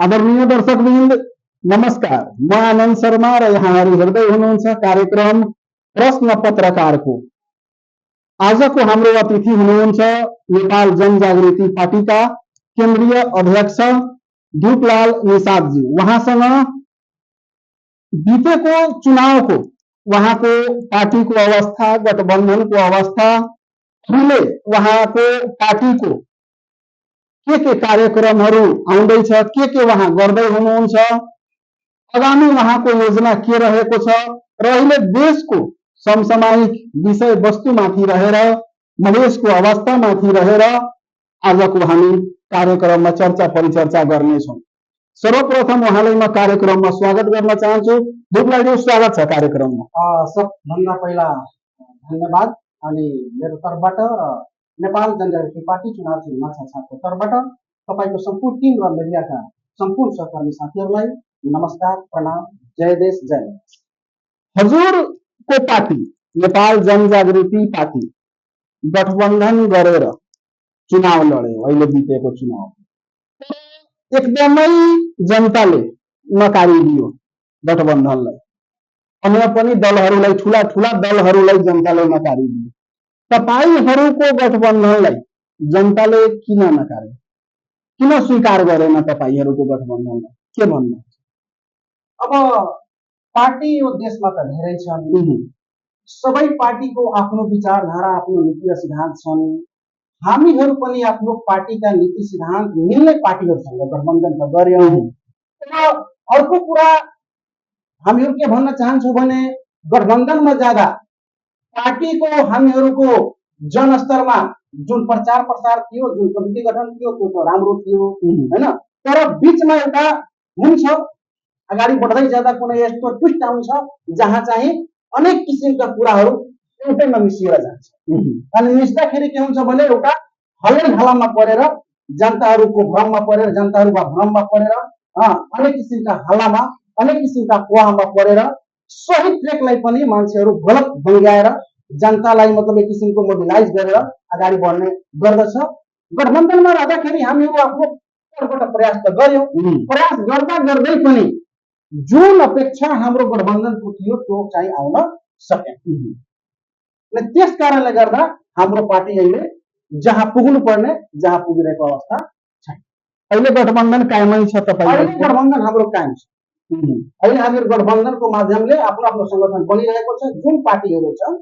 आदरणीय दर्शकवृन्द नमस्कार, म आनन्द शर्मा र यहाँहरू हेर्दै हुनुहुन्छ कार्यक्रम प्रश्न पत्रकारको। आजको हाम्रो अतिथि हुनुहुन्छ नेपाल जनजागृति पार्टीका केन्द्रीय अध्यक्ष ध्युपलाल निषादजी। उहाँसँग बितेको चुनावको उहाँको पार्टीको अवस्था, गठबन्धनको अवस्था, उहाँको पार्टीको के कार्यक्रमहरू आउँदैछ, के उहाँ गर्दै हुनुहुन्छ, आगामी उहाँको योजना के रहेको छ र अहिले देशको समसामयिक विषय वस्तुमाथि रहेर, मधेसको अवस्थामाथि रहेर आजको हामी कार्यक्रममा चर्चा परिचर्चा गर्नेछौँ। सर्वप्रथम उहाँलाई म कार्यक्रममा स्वागत गर्न चाहन्छु। ध्युपलालजी, स्वागत छ कार्यक्रममा। सबभन्दा पहिला धन्यवाद। अनि मेरो तर्फबाट र नेपाल जनजागृति पार्टी चुनाव चिन्ह छात्रको तर्फबाट तपाईको सम्पूर्ण टिम र मिडियाका सम्पूर्ण सहकर्मी साथीहरूलाई नमस्कार, प्रणाम, जय देश जय देश। हजुरको पार्टी नेपाल जनजागृति पार्टी गठबन्धन गरेर चुनाव लड्यो। अहिले बितेको चुनाव एकदमै जनताले नकारिदियो गठबन्धनलाई, अन्य पनि दलहरूलाई, ठुला ठुला दलहरूलाई जनताले नकारिदियो। तपाईहरूको गठबन्धनलाई जनताले किन नकार्यो, किन स्वीकार गरेन तपाईहरूको गठबन्धनलाई, के भन्नु? अब पार्टी यो देशमा त धेरै छन्, सबै पार्टीको आफ्नो विचारधारा, आफ्नो नीति र सिद्धान्त छन्। हामीहरू पनि आफ्नो पार्टीका नीति सिद्धान्त मिल्ने पार्टीहरूसँग गठबन्धन त गर्यौं। र अर्को कुरा हामीहरू के भन्न चाहन्छौँ भने गठबन्धनमा जाँदा पार्टीको हामीहरूको जनस्तरमा जुन प्रचार प्रसार थियो, जुन कमिटी गठन थियो, त्यो त राम्रो थियो हैन। तर बीचमा एउटा हुन्छ, अगाडि बढ्दै जाँदा कुनै यस्तो ट्विस्ट आउँछ जहाँ चाहिँ अनेक किसिमका कुराहरू एउटैमा मिसिएर जान्छ। अनि मिस्दाखेरि के हुन्छ भने एउटा हल्लामा परेर, जनताहरूको भ्रममा परेर, जनताहरूका भ्रममा परेर, अनेक किसिमका हल्लामा, अनेक किसिमका कुवामा परेर सही ट्रेकलाई पनि मान्छेहरू गलत बङ्ग्याएर जनतालाई मतलब एक किसिमको मोबिलाइज गरेर अगाडि बढ्ने गर्दछ। गठबन्धनमा रहँदाखेरि हामीहरू आफ्नो तर्फबाट प्रयास त गर्यौं, प्रयास गर्दा गर्दै पनि जुन अपेक्षा हाम्रो गठबन्धनको थियो त्यो चाहिँ आउन सकेन। त्यस कारणले गर्दा हाम्रो पार्टी अहिले जहाँ पुग्नु पर्ने जहाँ पुगिरहेको अवस्था छ। अहिले गठबन्धन कायमै छ तपाईको? अहिले गठबन्धन हाम्रो कायम छ। अहिले हामीहरू गठबन्धनको माध्यमले आफ्नो आफ्नो संगठन बनिरहेको छ। जुन पार्टीहरू छन्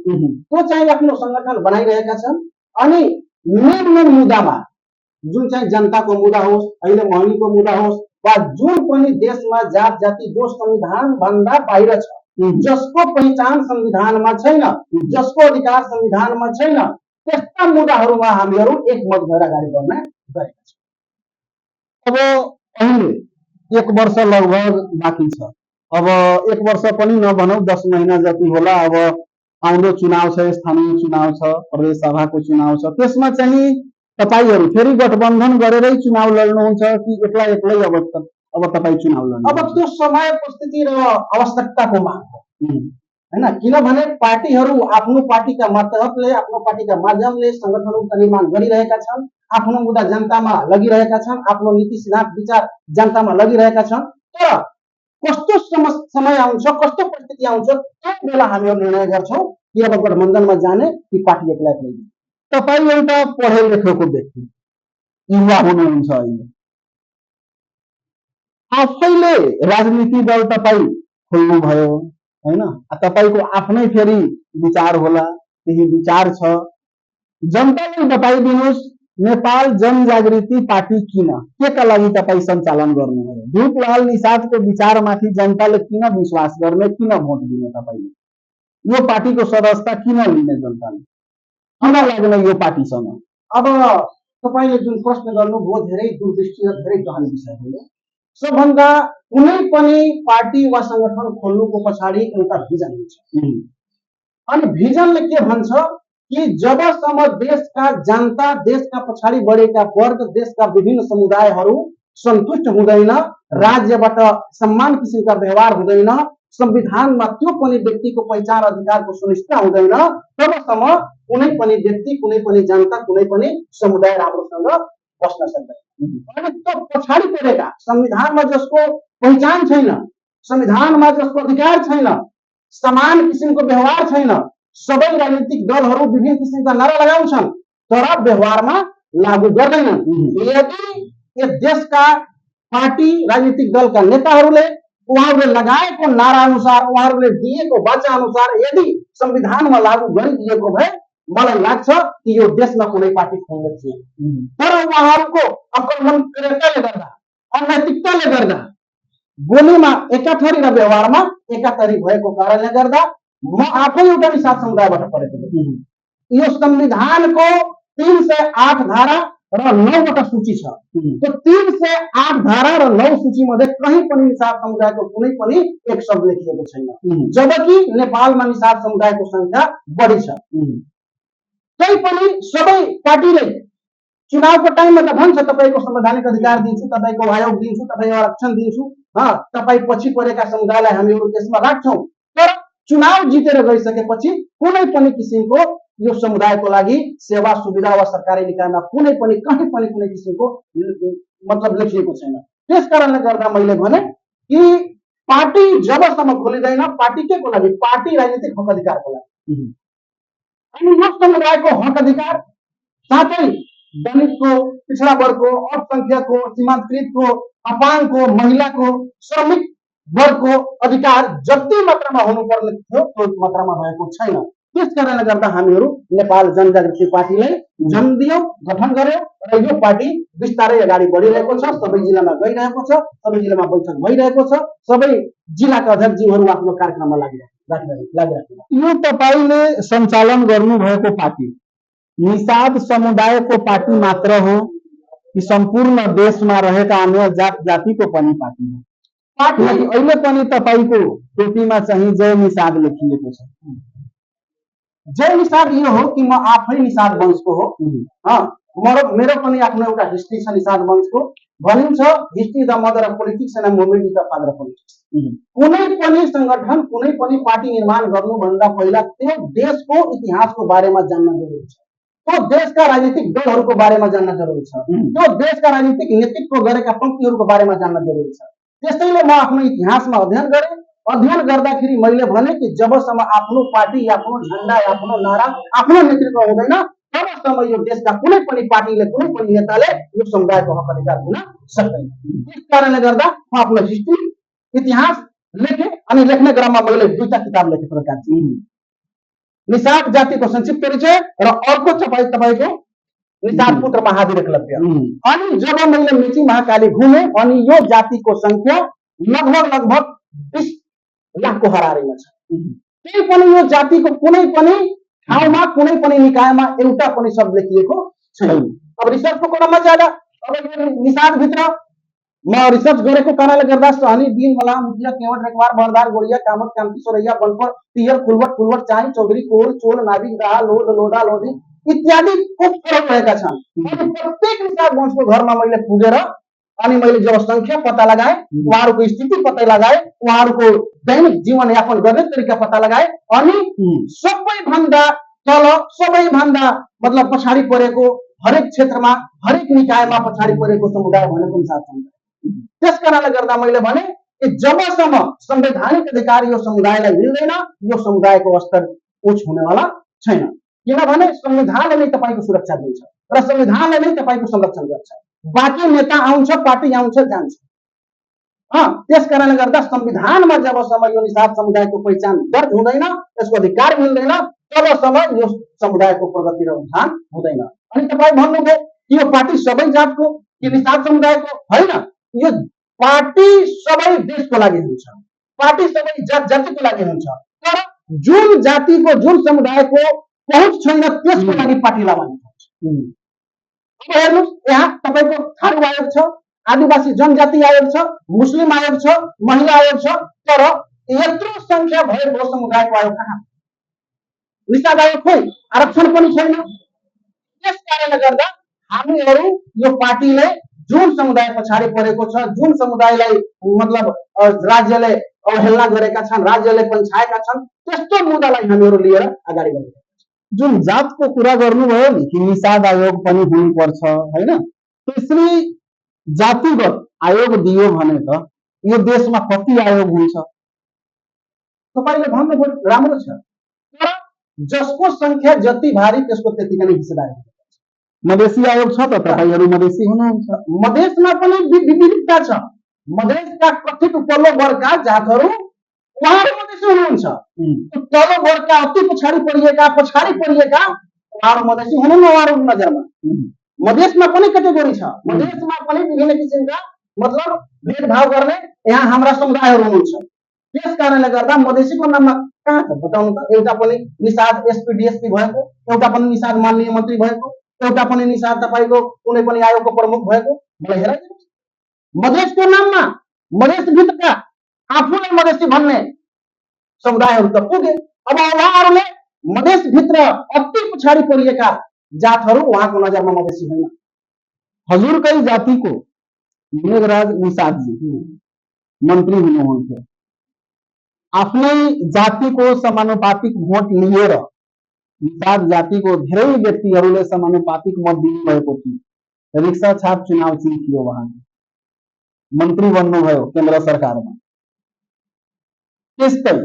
त्यो चाहिँ आफ्नो संगठन बनाइरहेका छन्। अनि मेन मुद्दामा जुन चाहिँ जनताको मुद्दा होस्, अहिले महँगीको मुद्दा होस्, वा जुन पनि देशमा जात जाति जो संविधान भन्दा बाहिर छ, जसको पहिचान संविधानमा छैन, जसको अधिकार संविधानमा छैन, त्यस्ता मुद्दाहरूमा हामीहरू एकमत भएर अगाडि बढ्न गएका छौँ। अब अहिले 1 वर्ष लगभग बाँकी छ। अब 1 वर्ष पनि नभनौँ, 10 महिना जति होला। अब आउँदो चुनाव छ, स्थानीय चुनाव छ, प्रदेश सभाको चुनाव छ। त्यसमा चाहिँ तपाईहरू फेरि गठबन्धन गरेरै चुनाव लड्नुहुन्छ कि एक्लै एक्लै अब तपाईँ चुनाव लड्नु? अब त्यो समय परिस्थिति र आवश्यकताको माग हो हैन। किनभने पार्टीहरू आफ्नो पार्टीका मातहतले, आफ्नो पार्टीका माध्यमले संगठनहरूको निर्माण गरिरहेका छन्, आफ्नो मुद्दा जनतामा लगिरहेका छन्, आफ्नो नीति सिद्धान्त विचार जनतामा लगिरहेका छन्। तर कस्तो समय आउँछ, कस्तो परिस्थिति आउँछ, त्यो बेला हामीहरू निर्णय गर्छौँ कि अब गठबन्धनमा जाने कि पार्टी एक्लै एक्लै। तपाईँ एउटा पढे लेखेको व्यक्ति, युवा हुनुहुन्छ, अहिले आफैले राजनीति दल तपाईँ खोल्नुभयो हैन। तपाईको आफ्नै फेरि विचार होला, त्यही विचार छ। जनतालाई बताइदिनुहोस्, नेपाल जनजागृति पार्टी किन, के का लागि तपाईँ सञ्चालन गर्नुभयो? ध्युपलाल निषादको विचारमाथि जनताले किन विश्वास गर्ने, किन भोट दिने? तपाईले यो पार्टीको सदस्यता किन लिने जनताले, किन लाग्ने यो पार्टीसँग? अब तपाईले जुन प्रश्न गर्नुभयो धेरै दूरदृष्टि र धेरै गहन विषय हो। सबभन्दा कुनै पनि पार्टी वा संगठन खोल्नुको पछाडि एउटा भिजन हुन्छ। अनि भिजनले के भन्छ कि जबसम्म देशका जनता, देशका पछाडि बढेका वर्ग, देशका विभिन्न समुदायहरू सन्तुष्ट हुँदैन, राज्यबाट सम्मान किसिमका व्यवहार हुँदैन, संविधानमा त्यो पनि व्यक्तिको पहिचान अधिकारको सुनिश्चित हुँदैन, तबसम्म कुनै पनि व्यक्ति, कुनै पनि जनता, कुनै पनि समुदाय राम्रोसँग बस्न सक्दैन। अनि त्यो पछाडि परेका संविधानमा जसको पहिचान छैन, संविधानमा जसको अधिकार छैन, समान किसिमको व्यवहार छैन, सबै राजनीतिक दलहरू विभिन्न किसिमका नारा लगाउँछन् तर व्यवहारमा लागू गर्दैनन्। यदि यस देशका पार्टी राजनीतिक दलका नेताहरूले उहाँहरूले लगाएको नारा अनुसार, उहाँहरूले दिएको वाचा अनुसार यदि संविधानमा लागू गरिदिएको भए मलाई लाग्छ कि यो देशमा कुनै पार्टी खुल्ने थिएन। तर उहाँहरूको आक्रमणकारिताले गर्दा, अनैतिकताले गर्दा, बोलीमा एकाथरी र व्यवहारमा एकाथरी भएको कारणले गर्दा म आफै एउटा निषाद समुदायबाट परेको। यो संविधानको 308 धारा र 9वटा सूची छ। त्यो 308 धारा र 9 सूची मध्ये कहीँ पनि निषाद समुदायको कुनै पनि एक शब्द लेखिएको छैन, जबकि नेपालमा निषाद समुदायको संख्या बढी छ। तै पनि सबै पार्टीले चुनावको टाइममा त भन्छ तपाईको संवैधानिक अधिकार दिन्छु, तपाईको आयोग दिन्छु, तपाईको आरक्षण दिन्छु, तपाई पछि परेका समुदायलाई हामीहरू त्यसमा राख्छौं। तर चुनाव जितेर गइसकेपछि कुनै पनि किसिमको यो समुदायको लागि सेवा सुविधा वा सरकारी निकायमा कुनै पनि कहीँ पनि कुनै किसिमको मतलब लेखिएको छैन। त्यसकारणले गर्दा मैले भने कि पार्टी जबसम्म खोलिँदैन, पार्टी के को लागि? पार्टी राजनीतिक हक अधिकारको लागि। अनि यो समुदायको हक अधिकार साथै दलितको, पिछड़ा वर्गको, अल्पसंख्यकको, सीमान्तकृतको, अपाङ्गको, महिलाको, श्रमिक वर्गको अधिकार जति मात्रामा हुनुपर्ने थियो त्यो मात्रामा भएको छैन। त्यसकारणले गर्दा हामीहरू नेपाल जनजागृति पार्टीलाई जन्म दियौं, गठन गर्यौं र यो पार्टी बिस्तारै अगाडि बढिरहेको छ। सबै जिल्लामा गइरहेको छ, सबै जिल्लामा बैठक भइरहेको छ, सबै जिल्लाका अध्यक्षज्यूहरू आफ्नो कार्यक्रममा लागिरहेको। यो तपाईले सञ्चालन गर्नुभएको पार्टी निषाद समुदायको पार्टी मात्र हो कि सम्पूर्ण देशमा रहेका अन्य जात जातिको पनि पार्टी हो? पार्टी अहिले पनि तपाईको टोपीमा चाहिँ जय निषाद लेखिएको छ। जय निषाद यो हो कि म आफै निषाद वंशको हो। मेरो पनि आफ्नो एउटा हिस्ट्री छ निषाद वंशको। भनिन्छ history the mother of politics and movement is the father of politics. कुनै पनि संगठन, कुनै पनि पार्टी निर्माण गर्नुभन्दा पहिला त्यो देशको इतिहासको बारेमा जान्न जरुरी छ, त्यो देशका राजनीतिक दलहरूको बारेमा जान्न जरुरी छ, त्यो देशका राजनीतिक नेतृत्व गरेका पंक्तिहरूको बारेमा जान्न जरुरी छ। त्यसैले म आफ्नो इतिहासमा अध्ययन गरेँ। अध्ययन गर्दाखेरि मैले भने कि जबसम्म आफ्नो पार्टी, आफ्नो झण्डा, आफ्नो नारा, आफ्नो नेतृत्व हुँदैन तबसम्म यो देशका कुनै पनि पार्टीले, कुनै पनि नेताले यो समुदायको हक अधिकार दिन सक्दैन। त्यसकारणले गर्दा म आफ्नो हिस्ट्री, इतिहास लेखेँ अनि लेख्ने क्रममा मैले 2टा किताब लेखेँ प्रकार छु। निषाद जातिको संक्षिप्त परिचय र अर्को तपाईको निषाद पुत्र महावीर एकलव्य। अनि जब मैले मेची महाकाली घुमेँ अनि यो जातिको संख्या लगभग 20 लाखको हरारीमा छ। त्यही पनि यो जातिको कुनै पनि ठाउँमा, कुनै पनि निकायमा एउटा पनि शब्द लेखिएको छैन। अब रिसर्चको क्रममा जाँदा अब यो निषाद भित्र म रिसर्च गरेको कारणले गर्दा सहनी, बिन, मलाम, मुखिया, केवट, रेकवार, बरदार, गोरिया, कामत, कामती, सोरैया, बनपर, तियर, फुलवट, चाय, चौधरी, कोर, चोल, नाभिक, दाहा, लोध, लोधा, लोधी इत्यादि खूब फरक रहेका छन्। अनि प्रत्येक निषाद वंशको घरमा मैले पुगेर अनि मैले जब संख्या पत्ता लगाए, उहाँहरूको स्थिति पत्ता लगाए, उहाँहरूको दैनिक जीवन यापन गर्ने तरिका पत्ता लगाए अनि सबैभन्दा तल, सबैभन्दा मतलब पछाडि परेको हरेक क्षेत्रमा, हरेक निकायमा पछाडि परेको समुदाय भनेको निषाद समुदाय। त्यसकारणले गर्दा मैले भने कि जबसम्म संवैधानिक अधिकार यो समुदायलाई मिल्दैन, यो समुदायको स्तर उच्च हुनेवाला छैन। किनभने संविधानले नै तपाईको सुरक्षा दिन्छ र संविधानले नै तपाईको संरक्षण गर्छ। बाँकी नेता आउँछ, पार्टी आउँछ, जान्छ। त्यसकारणले गर्दा संविधानमा जबसम्म यो निषाद समुदायको पहिचान दर्ज हुँदैन, यसको अधिकार मिल्दैन, तबसम्म यो समुदायको प्रगति र उत्थान हुँदैन। अनि तपाई भन्नुभयो यो पार्टी सबै जातको कि निषाद समुदायको? होइन, यो पार्टी सबै देशको लागि हुन्छ, पार्टी सबै जात जातिको लागि हुन्छ। तर जुन जातिको, जुन समुदायको पहुँच छैन त्यसको लागि पार्टीलाई भनिन्छ। अब हेर्नुहोस्, यहाँ तपाईको थारू आयोग छ, आदिवासी जनजाति आयोग छ, मुस्लिम आयोग छ, महिला आयोग छ, तर यत्रो संख्या भएको समुदायको आयोग कहाँ? निषाद आयोग खोइ, आरक्षण पनि छैन। त्यसकारणले गर्दा हामीहरू यो पार्टीले जुन समुदाय पछाडि परेको छ, जुन समुदायलाई मतलब राज्यले अवहेलना गरेका छन्, राज्यले पन्छाएका छन्, त्यस्तो मुद्दालाई हामीहरू लिएर अगाडि बढेका छौँ। जुन जातको कुरा गर्नुभयो नि कि निषाद आयोग पनि हुनुपर्छ, हैन? त्यसरी जातिगत आयोग दियो भने त यो देशमा कति आयोग हुन्छ? तपाईँले भन्नुभयो राम्रो छ, तर जसको संख्या जति भारी त्यसको त्यतिकै नै हिस्सेदार हुन्छ। मधेसी आयोग छ त, तपाईँहरू मधेसी हुनुहुन्छ। मधेसमा पनि विविधता छ। मधेसका कथित उपल्लो वर्गका जातहरू उहाँहरू मधेसी हुनुहुन्छ। तल्लो वर्गका अति पछाडि परिएका उहाँहरू मधेसी हुनुहुन्न उहाँहरूको नजरमा। मधेसमा पनि क्याटेगोरी छ, मधेसमा पनि विभिन्न किसिमका मतलब भेदभाव गर्ने यहाँ हाम्रा समुदायहरू हुनुहुन्छ। त्यस कारणले गर्दा मधेसीको नाममा कहाँ छ बताउनु त? एउटा पनि निषाद एसपी डिएसपी भएको, एउटा पनि निषाद माननीय मन्त्री भएको, एउटा पनि निषाद तपाईँको कुनै पनि आयोगको प्रमुख भएको, मलाई हेराइदिनुहोस्। मधेसको नाममा मधेसभित्रका आफूलाई मधेसी भन्ने समुदायहरू त पुगे। अब उहाँहरूले मधेसभित्र अति पछाडि परिएका जातहरू उहाँको नजरमा मधेसी होइन। हजुरकै जातिको मेघराज निषादजी मन्त्री हुनुहुन्थ्यो। आफ्नै जातिको समानुपातिक भोट लिएर निषाद जातिको धेरै व्यक्तिहरूले समानुपातिक मत दिनुभएको थियो। रिक्सा छाप चुनाव जित्यो, उहाँ मन्त्री बन्नुभयो केन्द्र सरकारमा। त्यस्तै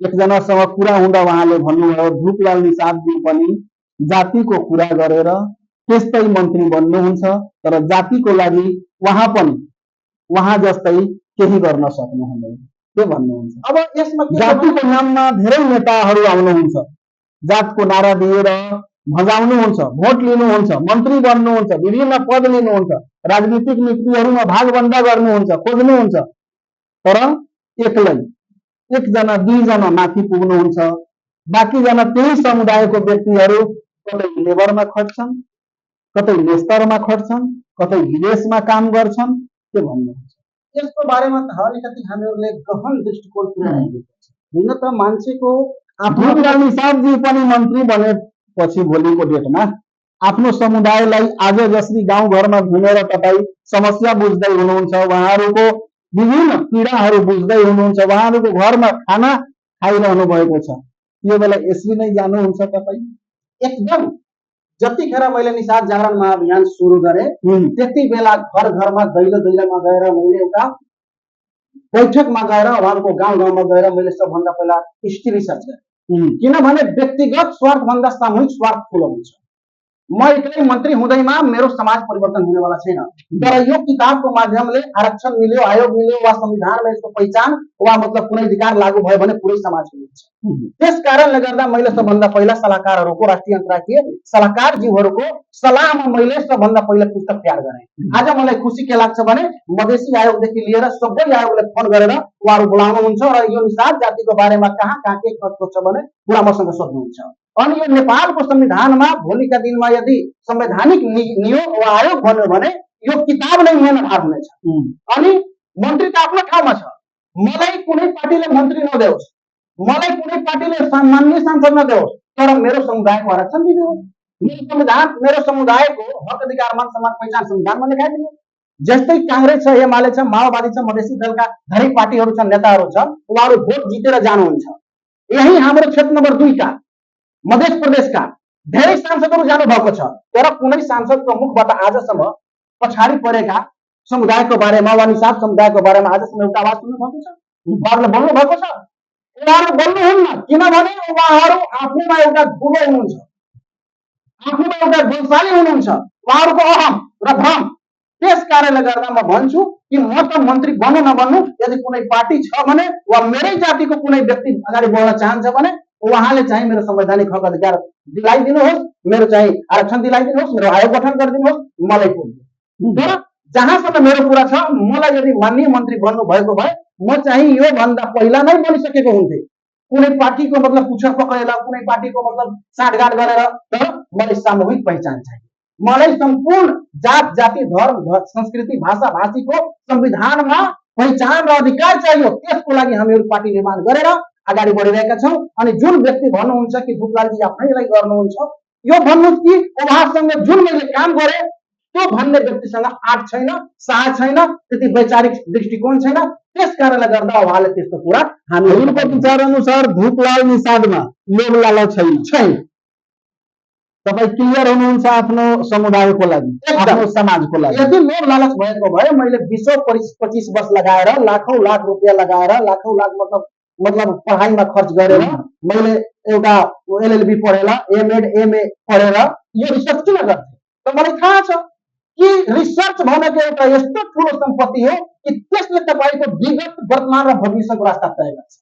एकजनासँग कुरा हुँदा उहाँले भन्नुभयो धुपलाल निषादजी पनि जातिको कुरा गरेर त्यस्तै मन्त्री बन्नुहुन्छ, तर जातिको लागि उहाँ पनि उहाँ जस्तै केही गर्न सक्नुहुँदैन, के भन्नुहुन्छ? अब यसमा जातिको नाममा धेरै नेताहरू आउनुहुन्छ, जातको नारा दिएर भजाउनुहुन्छ, भोट लिनुहुन्छ, मन्त्री बन्नुहुन्छ, विभिन्न पद लिनुहुन्छ, राजनीतिक नीतिहरूमा भागभन्दा गर्नुहुन्छ, खोज्नुहुन्छ, तर एक्लै एकजना दुईजना माथि पुग्नुहुन्छ। बाँकीजना त्यही समुदायको व्यक्तिहरू कतै लेबरमा खट्छन्, कतै नेस्तरमा खट्छन्, कतै विदेशमा काम गर्छन्, के भन्नुहुन्छ? यसको बारेमा त अलिकति हामीहरूले गहन दृष्टिकोण पुर्याइएको छ। हुन त मान्छेको धुपलाल निषादजी पनि मन्त्री बनेपछि भोलिको डेटमा आफ्नो समुदायलाई आज जसरी गाउँघरमा घुमेर तपाईँ समस्या बुझ्दै हुनुहुन्छ, उहाँहरूको विभिन्न पीडाहरू बुझ्दै हुनुहुन्छ, उहाँहरूको घरमा खाना खाइरहनु भएको छ, त्यो बेला यसरी नै जानुहुन्छ तपाईँ? एकदम। जतिखेर मैले निषाद जागरण महाअभियान सुरु गरेँ त्यति बेला घर घरमा दैलो दैलोमा गएर मैले एउटा बैठकमा गएर उहाँहरूको गाउँ गाउँमा गएर मैले सबभन्दा पहिला हिस्ट्री रिसर्च गरेँ। किनभने व्यक्तिगत स्वार्थभन्दा सामूहिक स्वार्थ ठुलो हुन्छ। म एक्लै मन्त्री हुँदैमा मेरो समाज परिवर्तन हुनेवाला छैन, तर यो किताबको माध्यमले आरक्षण मिल्यो, आयोग मिल्यो वा संविधानमा यसको पहिचान वा मतलब कुनै अधिकार लागू भयो भने पुरै समाजको हुन्छ। त्यस कारणले गर्दा मैले सबभन्दा पहिला सल्लाहकारहरूको राष्ट्रिय अन्तर्राष्ट्रिय सल्लाहकारज्यूहरूको सल्लाहमा मैले सबभन्दा पहिला पुस्तक तयार गरेँ। आज मलाई खुसी के लाग्छ भने मधेसी आयोगदेखि लिएर सबै आयोगले फोन गरेर उहाँहरू बोलाउनुहुन्छ र यो निषाद जातिको बारेमा कहाँ कहाँ के कस्तो छ भने कुरा मसँग सोध्नुहुन्छ। अनि यो नेपालको संविधानमा भोलिका दिनमा यदि संवैधानिक नियोग वा आयोग बन्यो भने यो किताब नै मेन आधार हुनेछ। अनि मन्त्री त आफ्नो ठाउँमा छ, मलाई कुनै पार्टीले मन्त्री नदेओस्, मलाई कुनै पार्टीले माननीय सांसद नदेओस्, तर मेरो समुदायको आरक्षण दिनुहोस्। मेरो संविधान मेरो समुदायको हक अधिकार मान सम्मान पहिचान संविधानमा लेखाइदिनु। जस्तै कांग्रेस छ, एमाले छ, माओवादी छ, मधेसी दलका धेरै पार्टीहरू छन्, नेताहरू छ, उहाँहरू भोट जितेर जानुहुन्छ। यही हाम्रो क्षेत्र नम्बर 2 का मध्य प्रदेशका धेरै सांसदहरू जानु भएको छ, तर कुनै सांसदको मुखबाट आजसम्म पछाडि परेका समुदायको बारेमा वा निषाद समुदायको बारेमा आजसम्म एउटा आवाज सुन्नु भएको छ? उहाँहरूले बोल्नु भएको छ? उहाँहरू बोल्नुहुन्न, किनभने उहाँहरू आफूमा एउटा ठुलो हुनुहुन्छ, आफूमा एउटा बलशाली हुनुहुन्छ, उहाँहरूको अहम र भ्रम। त्यस कारणले गर्दा म भन्छु कि म त मन्त्री बन्नु नबन्नु, यदि कुनै पार्टी छ भने वा मेरै जातिको कुनै व्यक्ति अगाडि बढ्न चाहन्छ भने उहाँले चाहिँ मेरो संवैधानिक हक अधिकार दिलाइदिनुहोस्, मेरो चाहिँ आरक्षण दिलाइदिनुहोस्, मेरो आयोग गठन गरिदिनुहोस्, मलाई पुग्यो। तर जहाँसम्म मेरो कुरा छ, मलाई यदि माननीय मन्त्री बन्नु भएको भए म चाहिँ यो भन्दा पहिला नै बनिसकेको हुन्थे। कुनै पार्टीको मतलब पुच्छर पक्रेर, कुनै पार्टीको मतलब साँठगाँठ गरेर, तर मलाई सामूहिक पहिचान चाहियो। मलाई सम्पूर्ण जात जाति धर्म संस्कृति भाषा भाषीको संविधानमा पहिचान र अधिकार चाहियो। त्यसको लागि हामीहरू पार्टी निर्माण गरेर अगाडि बढिरहेका छौँ। अनि जुन व्यक्ति भन्नुहुन्छ कि भूपलालजी आफ्नैलाई गर्नुहुन्छ, यो भन्नुहोस् कि उहाँसँग जुन मैले काम गरेँ त्यो भन्ने व्यक्तिसँग आँट छैन, साहस छैन, त्यति वैचारिक दृष्टिकोण छैन। त्यस कारणले गर्दा उहाँले त्यस्तो कुरा हामीहरूको विचार अनुसार धुपलाल निषादमा लोभ लालच छैन। तपाईँ क्लियर हुनुहुन्छ आफ्नो समुदायको लागि, एकदम। आफ्नो समाजको लागि। यदि लोभ लालच भएको भए मैले 20-25 वर्ष लगाएर लाखौं लाख रुपियाँ लगाएर लाखौं लाख मतलब पढाइमा खर्च गरेर मैले एउटा एलएलबी पढेर एमएड एमए पढेर यो रिसर्च किन गर्थे त मलाई थाहा छ कि रिसर्च भनेको एउटा यस्तो ठुलो सम्पत्ति हो कि त्यसले तपाईँको विगत वर्तमान र भविष्यको रास्ता तय गर्छ।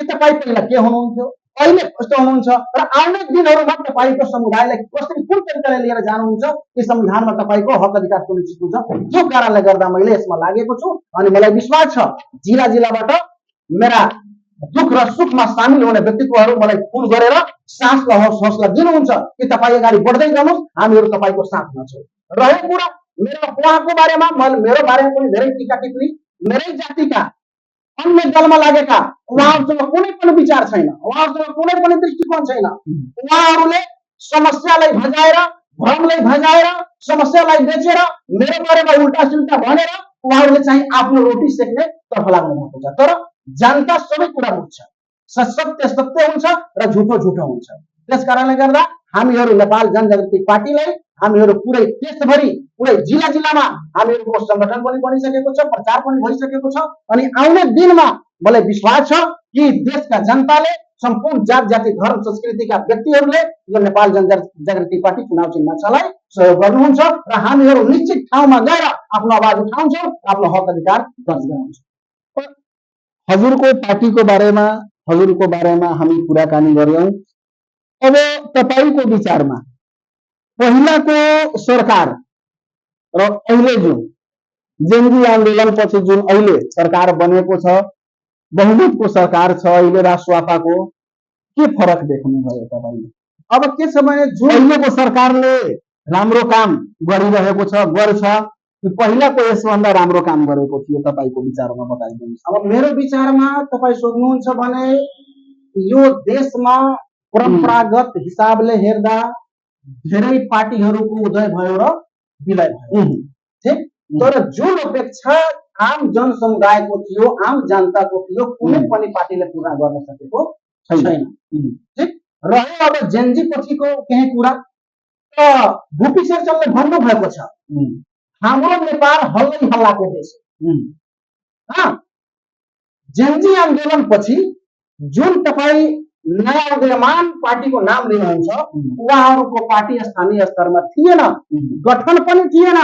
कि तपाईँ पहिला के हुनुहुन्थ्यो, अहिले कस्तो हुनुहुन्छ र आउने दिनहरूमा तपाईँको समुदायलाई कसरी कुन तरिकाले लिएर जानुहुन्छ कि संविधानमा तपाईँको हक अधिकार सुनिश्चित हुन्छ। जो कारणले गर्दा मैले यसमा लागेको छु अनि मलाई विश्वास छ जिल्ला जिल्लाबाट मेरा दुख र सुखमा सामेल हुने व्यक्तित्वहरू मलाई फोन गरेर सास र हौसला दिनुहुन्छ कि तपाईँ अगाडि बढ्दै जानुहोस्, हामीहरू तपाईँको साथमा छौँ। रहेको कुरा मेरो उहाँको बारेमा मेरो बारेमा पनि धेरै टीका टिप्पणी मेरै जातिका अन्य दलमा लागेका उहाँहरूसँग कुनै पनि विचार छैन, उहाँहरूसँग कुनै पनि दृष्टिकोण छैन। उहाँहरूले समस्यालाई भजाएर भ्रमलाई भजाएर समस्यालाई बेचेर मेरो बारेमा उल्टा सुल्टा भनेर उहाँहरूले चाहिँ आफ्नो रोटी सेक्ने तर्फ लाग्नु भएको छ। तर जनता सबै कुरा बुझ्छ, सत्य सत्य हुन्छ र झुटो झुटो हुन्छ। त्यस कारणले गर्दा हामीहरू नेपाल जनजागृति पार्टीलाई हामीहरू पुरै देशभरि पुरै जिल्ला जिल्लामा हामीहरूको संगठन पनि बनिसकेको छ, प्रचार पनि भइसकेको छ अनि आउने दिनमा मलाई विश्वास छ कि देशका जनताले सम्पूर्ण जात जाति धर्म संस्कृतिका व्यक्तिहरूले यो नेपाल जनजागृति पार्टी चुनाव चिन्हलाई सहयोग गर्नुहुन्छ र हामीहरू निश्चित ठाउँमा गएर आफ्नो आवाज उठाउँछौँ, आफ्नो हक अधिकार दर्ज गराउँछौँ। हजुरको पार्टीको बारेमा हजुरको बारेमा हामी कुराकानी गर्यौं। अब तपाईको विचारमा पहिलाको सरकार र अहिले जुन जेनजी आन्दोलनपछि जुन अहिले सरकार बनेको छ, बहुमतको सरकार छ अहिले राष्ट्रवापाको, के फरक देख्नुभयो तपाईले? अब के छ भने जुन अहिलेको सरकारले राम्रो काम गरिरहेको छ, गर्छ कि पहिलाको यसभन्दा राम्रो काम गरेको थियो तपाईको विचारमा बताइदिनुहोस्। अब मेरो विचारमा तपाईँ सोध्नुहुन्छ भने यो देशमा परम्परागत हिसाबले हेर्दा धेरै पार्टीहरूको उदय भयो र विलय भयो, ठीक। तर जुन अपेक्षा आम जनसमुदायको थियो, आम जनताको थियो, कुनै पनि पार्टीले पूरा गर्न सकेको छैन, ठीक। रह्यो अब जेनजी पछिको केही कुरा त भूपी शेरचनले भन्नु भएको छ हाम्रो नेपाल हल्लै हल्लाको देश हो। जेनजी आन्दोलन पछि जुन तपाईँ नयाँ उदयमान पार्टीको नाम लिनुहुन्छ उहाँहरूको पार्टी स्थानीय स्तरमा थिएन, गठन पनि थिएन।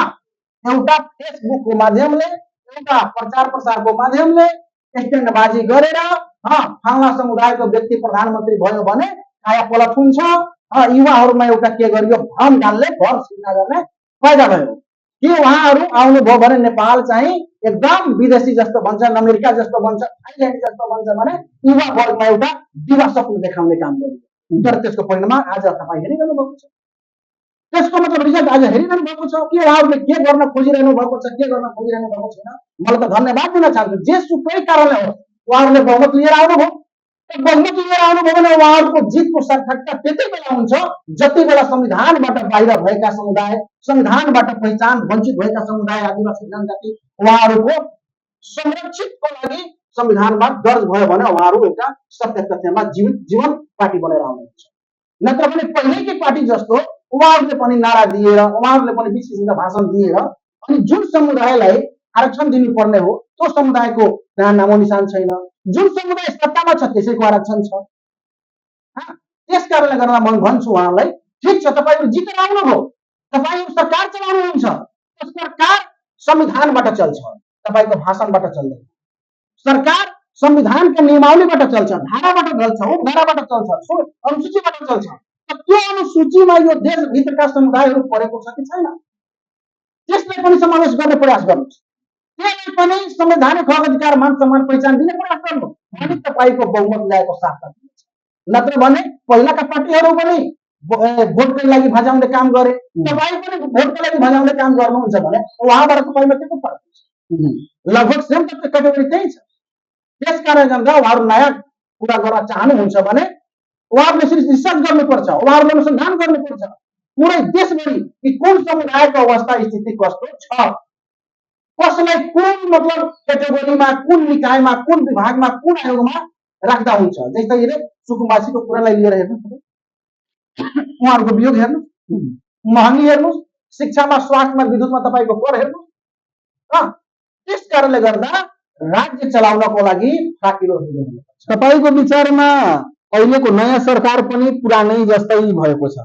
एउटा फेसबुकको माध्यमले एउटा प्रचार प्रसारको माध्यमले स्ट्यान्डबाजी गरेर फाल्ना समुदायको व्यक्ति प्रधानमन्त्री भयो भने काया पलट हुन्छ, युवाहरूमा एउटा के गरियो भ्रम डाल्ने भर सिर्जना गर्ने फाइदा भयो कि उहाँहरू आउनुभयो भने नेपाल चाहिँ एकदम विदेशी जस्तो बन्छ, अमेरिका जस्तो बन्छ, थाइल्यान्ड जस्तो बन्छ भने युवा वर्गमा एउटा दिवा सपना देखाउने काम गरियो। तर त्यसको परिणाम आज तपाईँ हेरिरहनु भएको छ, त्यसको मतलब रिजल्ट आज हेरिरहनु भएको छ कि उहाँहरूले के गर्न खोजिरहनु भएको छ, के गर्न खोजिरहनु भएको छैन। मलाई त धन्यवाद दिन चाहन्छु, जेसुकै कारणले हो उहाँहरूले बहुमत लिएर आउनुभयो। बहुमत लिएर आउनुभयो भने उहाँहरूको जितको सार्थकता त्यति बेला हुन्छ जति बेला संविधानबाट बाहिर भएका समुदाय, संविधानबाट पहिचान वञ्चित भएका समुदाय, आदिवासी जनजाति उहाँहरूको संरक्षितको लागि संविधानमा दर्ज भयो भने उहाँहरू एउटा सत्य तथ्यमा जीवन पार्टी बनेर आउनुहुन्छ। नत्र भने पहिलेकै पार्टी जस्तो उहाँहरूले पनि नारा दिएर उहाँहरूले पनि बीच बीचमा भाषण दिएर अनि जुन समुदायलाई आरक्षण दिनुपर्ने हो त्यो समुदायको त्यहाँ नामो निशान छैन, जुन समुदाय सत्तामा छ त्यसैको आरक्षण छ। त्यस कारणले गर्दा म भन्छु उहाँलाई ठिक छ तपाईहरु जितेर आउनुभयो, तपाईहरु सरकार चलाउनुहुन्छ, सरकार संविधानबाट चल्छ, तपाईको भाषणबाट चल्दैन। सरकार संविधानका नियमावलीबाट चल्छ, धाराबाट चल्छ, उपधाराबाट चल्छ, अनुसूचीबाट चल्छ। त्यो अनुसूचीमा यो देशभित्रका समुदायहरू परेको छ कि छैन त्यसलाई पनि समावेश गर्ने प्रयास गर्नुहोस्, त्यसलाई पनि संवैधानिक हक अधिकार मान सम्मान पहिचान दिने प्रयास गर्नुहोस्, अनि तपाईको बहुमत ल्याएको सार्थक हुन्छ। नत्र भने पहिलाका पार्टीहरू पनि भोटको लागि भजाउने काम गरे, तपाईँ पनि भोटको लागि भजाउने काम गर्नुहुन्छ भने उहाँबाट तपाईमा के फरक हुन्छ? लगभग सेम क्याटेगोरी त्यही छ। त्यसकारण गर्दा उहाँहरू नयाँ कुरा गर्न चाहनुहुन्छ भने उहाँहरूले रिसर्च गर्नुपर्छ, उहाँहरूले अनुसन्धान गर्नुपर्छ पुरै देशभरि कि कुन समुदायको अवस्था स्थिति कस्तो छ, कसलाई कुन मतलब क्याटेगोरीमा, कुन निकायमा, कुन विभागमा, कुन आयोगमा राख्दा हुन्छ। जस्तै सुकुम्बासीको कुरालाई लिएर हेर्नु, उहाँहरूको वियोग हेर्नु, महँगी हेर्नुहोस्, शिक्षामा, स्वास्थ्यमा, विद्युतमा तपाईँको कर हेर्नुहोस्। त्यस कारणले गर्दा राज्य चलाउनको लागि फाकिलो हुनुपर्छ। तपाईँको विचारमा अहिलेको नयाँ सरकार पनि पुरानै जस्तै भएको छ?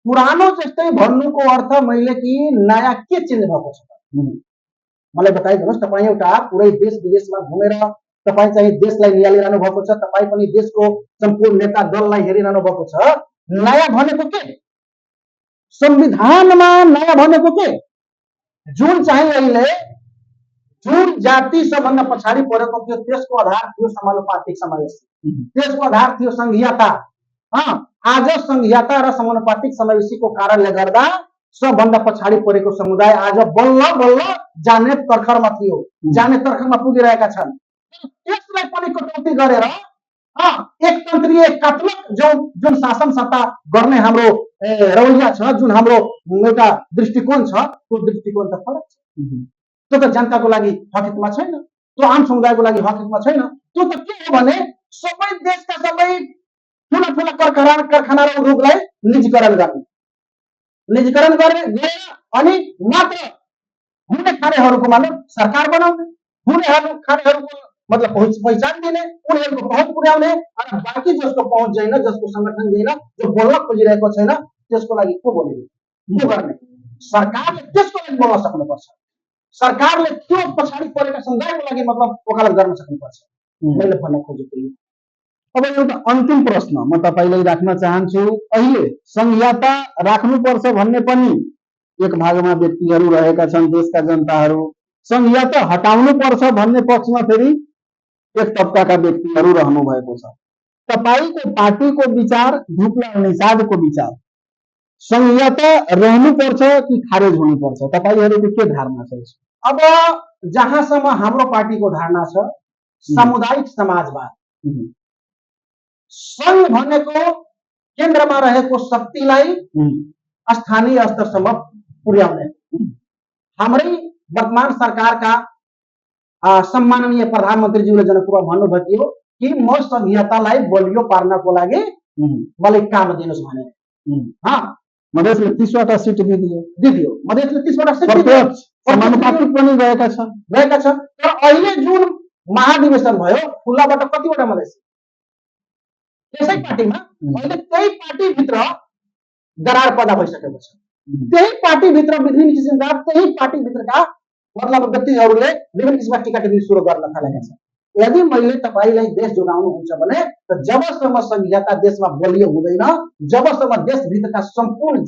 पुरानो जस्तै भन्नुको अर्थ मैले कि नयाँ के चेन्ज भएको छ मलाई बताइदिनुहोस्। तपाईँ एउटा पुरै देश विदेशमा घुमेर तपाईँ चाहिँ देशलाई निहालिरहनु भएको छ, तपाईँ पनि देशको सम्पूर्ण नेता दललाई हेरिरहनु भएको छ। नयाँ भनेको के? संविधानमा नयाँ भनेको के? जुन चाहिँ अहिले जुन जाति सबभन्दा पछाडि परेको थियो त्यसको आधार थियो समानुपातिक समावेशी, त्यसको आधार थियो संघीयता। आज संघीयता र समानुपातिक समावेशीको कारणले गर्दा सबभन्दा पछाडि परेको समुदाय आज बल्ल बल्ल जाने तर्खरमा थियो, जाने तर्खरमा पुगिरहेका छन्। त्यसलाई पनि कटौती गरेर एकतन्त्रीय एकात्मक जुन शासन सत्ता गर्ने हाम्रो रवैया छ, जुन हाम्रो एउटा दृष्टिकोण छ, त्यो दृष्टिकोण त फरक छ। त्यो त जनताको लागि हकिकतमा छैन, त्यो आम समुदायको लागि हकिकतमा छैन। त्यो त के हो भने सबै देशका सबै ठुला ठुला कारखाना र उद्योगलाई निजीकरण गर्ने, निजीकरण गरेर अनि मात्र हुने खानेहरूको मतलब सरकार बनाउने, हुने खानेहरूको मतलब पहिचान दिने, उनीहरूको पहुँच पुर्याउने, अनि बाँकी जसको पहुँच छैन, जसको संगठन छैन, जो बोल्न खोजिरहेको छैन, त्यसको लागि को बोल्ने, के गर्ने? सरकारले त्यसको लागि बोल्न सक्नुपर्छ। सरकारले त्यो पछाडि परेका समुदायको लागि मतलब वकालत गर्न सक्नुपर्छ। मैले भन्न खोजेको यो। अब एउटा अन्तिम प्रश्न म तपाईलाई राख्न चाहन्छु। अहिले संघीयता राख्नुपर्छ भन्ने पनि एक भागमा व्यक्तिहरू रहेका छन्, देशका जनताहरू। संघीयता हटाउनुपर्छ भन्ने पक्षमा फेरि एक तबकाका व्यक्तिहरू रहनु भएको छ। तपाईको पार्टीको विचार, धुप्ला निषादको विचार, संघीयता रहनुपर्छ कि खारेज हुनुपर्छ? तपाईहरूको के धारणा छ? अब जहाँसम्म हाम्रो पार्टीको धारणा छ, सामुदायिक समाजवाद, संघ भनेको केन्द्रमा रहेको शक्तिलाई स्थानीय स्तरसम्म पुर्याउने। हाम्रै वर्तमान सरकारका सम्माननीय प्रधानमन्त्रीज्यूले जनकुमा भन्नुभएको थियो कि म संघीयतालाई बलियो पार्नको लागि मलाई काम दिनुहोस् भनेर। मधेसले 30वटा सिट दिदियो, मधेसले 30वटा सिट समानुपातिक पनि गएका छन्। तर अहिले जुन महाधिवेशन भयो खुल्लाबाट कतिवटा मधेस त्यसै पार्टीमा अहिले त्यही पार्टीभित्र दरार पैदा भइसकेको छ। त्यही पार्टीभित्र विभिन्न किसिमका त्यही पार्टीभित्रका मतलब व्यक्तिहरूले विभिन्न किसिमका टीका टिप्पणी सुरु गर्न थालेका छन्। यदि मैले तपाईलाई देश जोगाउनुहुन्छ भने त जबसम्म संघीयता देशमा बलियो हुँदैन, जबसम्म देशभित्रका सम्पूर्ण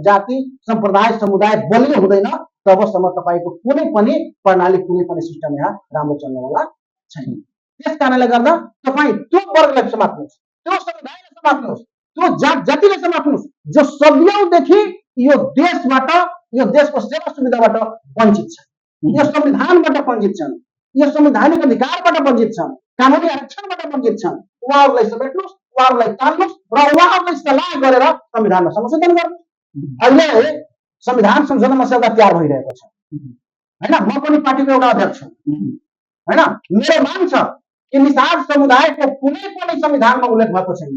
जाति सम्प्रदाय समुदाय बलियो हुँदैन, तबसम्म तपाईको कुनै पनि प्रणाली, कुनै पनि सिस्टम यहाँ राम्रो चल्नेवाला छैन। त्यस कारणले गर्दा तपाईँ त्यो वर्गलाई समात्नुहोस्, त्यो समुदायलाई समात्नुहोस्, त्यो जातिलाई समात्नुहोस् जो सदियौंदेखि यो देशबाट, यो देशको सेवा सुविधाबाट वञ्चित छ, यो संविधानबाट वञ्चित छन्, यो संवैधानिक अधिकारबाट वञ्चित छन्, कानुनी आरक्षणबाट वञ्चित छन्। उहाँहरूलाई समेट्नुहोस्, उहाँहरूलाई तान्नुहोस् र उहाँहरूलाई सल्लाह गरेर संविधानमा संशोधन गर्नुहोस्। अहिले संविधान संशोधन मसौदा तयार भइरहेको छ हैन। म पनि पार्टीको एउटा अध्यक्ष हुँ हैन। मेरो माग छ कि निषाद समुदायको कुनै पनि संविधानमा उल्लेख भएको छैन।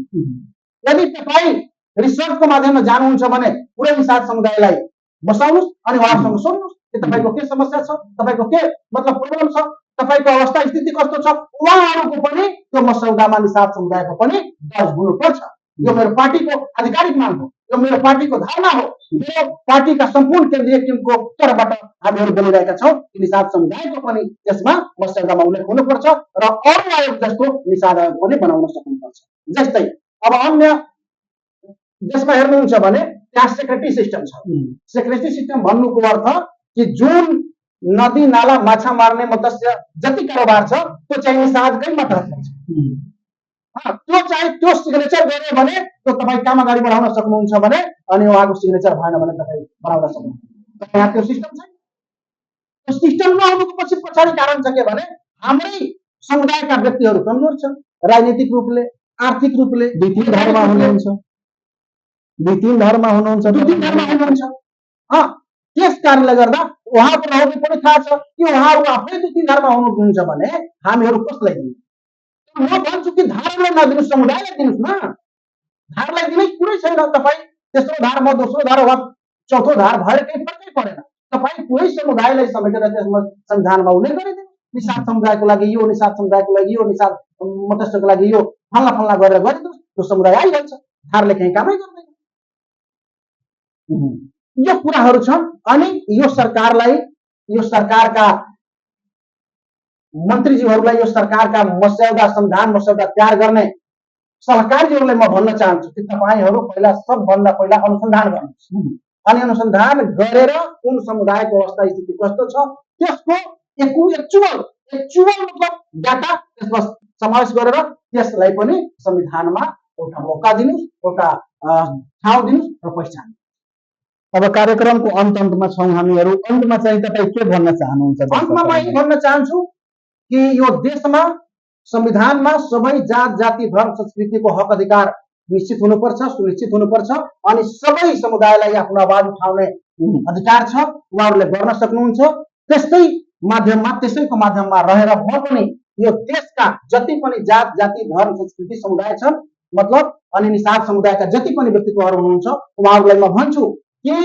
यदि तपाईँ रिसर्चको माध्यममा जानुहुन्छ भने पुरै निषाद समुदायलाई बसाउनुहोस् अनि उहाँसँग सोध्नुहोस् कि तपाईँको के समस्या छ, तपाईँको के मतलब प्रब्लम छ, तपाईको अवस्था स्थिति कस्तो छ। उहाँहरूको पनि त्यो मसौदामा निषाद समुदायको पनि दर्ज हुनुपर्छ। यो मेरो पार्टीको आधिकारिक माग हो, यो मेरो पार्टीको धारणा हो। मेरो पार्टीका सम्पूर्ण केन्द्रीय टिमको तर्फबाट हामीहरू बोलिरहेका छौँ कि निषाद समुदायको पनि त्यसमा मसौदामा उल्लेख हुनुपर्छ र अरू आयोग जस्तो निषाद आयोग पनि बनाउन सक्नुपर्छ। जस्तै अब अन्य देशमा हेर्नुहुन्छ भने त्यहाँ सेक्रेटरी सिस्टम छ। सेक्रेटरी सिस्टम भन्नुको अर्थ कि जुन नदी नाला माछा मार्ने मत्स्य जति कारोबार छ त्यो चाहिँ निषादकै मात्र छ। त्यो चाहिँ त्यो सिग्नेचर गर्यो भने त्यो तपाईँ काम अगाडि बढाउन सक्नुहुन्छ भने, अनि उहाँको सिग्नेचर भएन भने तपाईँ बढाउन सक्नुहुन्छ। यहाँ त्यो सिस्टम छैन। त्यो सिस्टम नहुनुको पछि पछाडि कारण छ के भने हाम्रै समुदायका व्यक्तिहरू कमजोर छन्, राजनीतिक रूपले, आर्थिक रूपले, दुई तीन धर्म हुनुहुन्छ। त्यस कारणले गर्दा उहाँको पनि थाहा छ कि उहाँहरू आफै दुई तीन धर्म हुनुहुन्छ भने हामीहरू कसलाई दिने? म भन्छु कि धारलाई नदिनुहोस्, समुदायलाई दिनुहोस् न। धारलाई दिने कुरै छैन। तपाईँ तेस्रो धार म दोस्रो धार वा चौथो धार भएर केही फरकै परेन। तपाईँ कोही समुदायलाई समेटेर त्यसमा संविधानमा उल्लेख गरिदिनु, निषाद समुदायको लागि यो, निषाद समुदायको लागि यो, निषाद मध्यस्थको लागि यो, फल्ला फल्ला गरेर गरिदिनुहोस्, त्यो समुदाय आइहाल्छ। धारले केही कामै गर्दैन। यो कुराहरू छन्। अनि यो सरकारलाई, यो सरकारका मन्त्रीज्यूहरूलाई, यो सरकारका मस्यौदा संविधान मस्यौदा तयार गर्ने सल्लाहकारज्यूहरूलाई म भन्न चाहन्छु कि तपाईँहरू पहिला सबभन्दा पहिला अनुसन्धान गर्नुहोस्। अनि अनुसन्धान गरेर कुन समुदायको अवस्था स्थिति कस्तो छ त्यसको एक्चुअल मतलब डाटा त्यसमा समावेश गरेर त्यसलाई पनि संविधानमा एउटा मौका दिनुहोस्, एउटा ठाउँ दिनुहोस् र पहिचान। अब कार्यक्रमको अन्तमा छौँ हामीहरू। अन्तमा चाहिँ तपाईँ के भन्न चाहनुहुन्छ? अन्तमा म यही भन्न चाहन्छु कि यो देशमा संविधानमा सबै जात जाति धर्म संस्कृतिको हक अधिकार निश्चित हुनुपर्छ, सुनिश्चित हुनुपर्छ। अनि सबै समुदायलाई आफ्नो आवाज उठाउने अधिकार छ, उहाँहरूले गर्न सक्नुहुन्छ। त्यसैको माध्यममा रहेर म पनि यो देशका जति पनि जात जाति धर्म संस्कृति समुदाय छन् मतलब अनि निषाद समुदायका जति पनि व्यक्तित्वहरू हुनुहुन्छ उहाँहरूलाई म भन्छु कि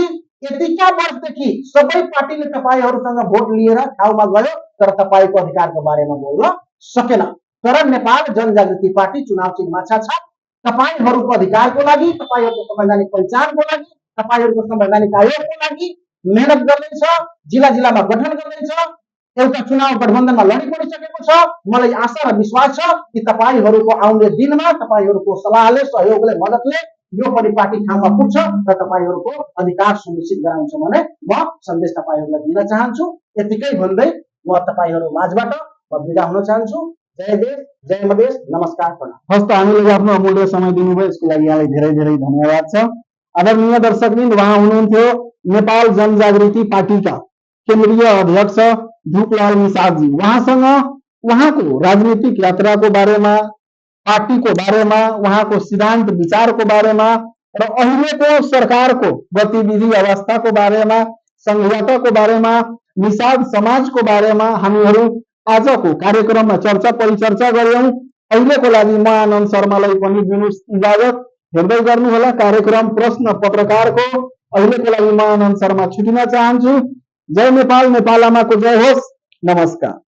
यतिका वर्षदेखि सबै पार्टीले तपाईँहरूसँग भोट लिएर ठाउँमा गयो तर तपाईँको अधिकारको बारेमा बोल्न सकेन। तर नेपाल जनजागृति पार्टी चुनाव चिन्हमा छ। तपाईहरूको अधिकारको लागि, तपाईहरूको संवैधानिक पहिचानको लागि, तपाईहरूको संवैधानिक आयोगको लागि मेहनत गर्दैछ, जिल्ला जिल्लामा गठन गर्दैछ, एउटा चुनाव गठबन्धनमा लडिपडिसकेको छ। मलाई आशा र विश्वास छ कि तपाईहरूको आउने दिनमा तपाईहरूको सल्लाहले, सहयोगले, मद्दतले यो पनि पार्टी ठाउँमा पुग्छ र तपाईहरूको अधिकार सुनिश्चित गराउँछ भन्ने म सन्देश तपाईहरूलाई दिन चाहन्छु। यतिकै भन्दै म तपाईहरू माझबाट म बिदा हुन चाहन्छु। जय देश, जय मधेश, नमस्कार, प्रणाम। हस्त हामीले आफ्नो अमूल्य समय दिनुभयो, यसको लागि यहाँलाई धेरै धेरै धन्यवाद छ। आदरणीय दर्शकवृन्द, उहाँ हुनुहुन्थ्यो नेपाल जनजागृति पार्टीका केन्द्रीय अध्यक्ष ध्रुकलाल निषादजी। उहाँसँग उहाँको राजनीतिक यात्राको बारेमा, पार्टीको बारेमा, उहाँको सिद्धान्त विचारको बारेमा र अहिलेको सरकारको गतिविधि अवस्थाको बारेमा, संघीयताको बारेमा, निषाद समाजको बारेमा हामीहरू आजको कार्यक्रममा चर्चा परिचर्चा गर्यौं। अहिलेको लागि म आनन्द शर्मालाई पनि दिनुहोस् इजाजत। हेर्दै गर्नुहोला कार्यक्रम प्रश्न पत्रकारको। अहिलेको लागि म आनन्द शर्मा छुटिन चाहन्छु। जय नेपाल, नेपाल आमाको जय होस्। नमस्कार।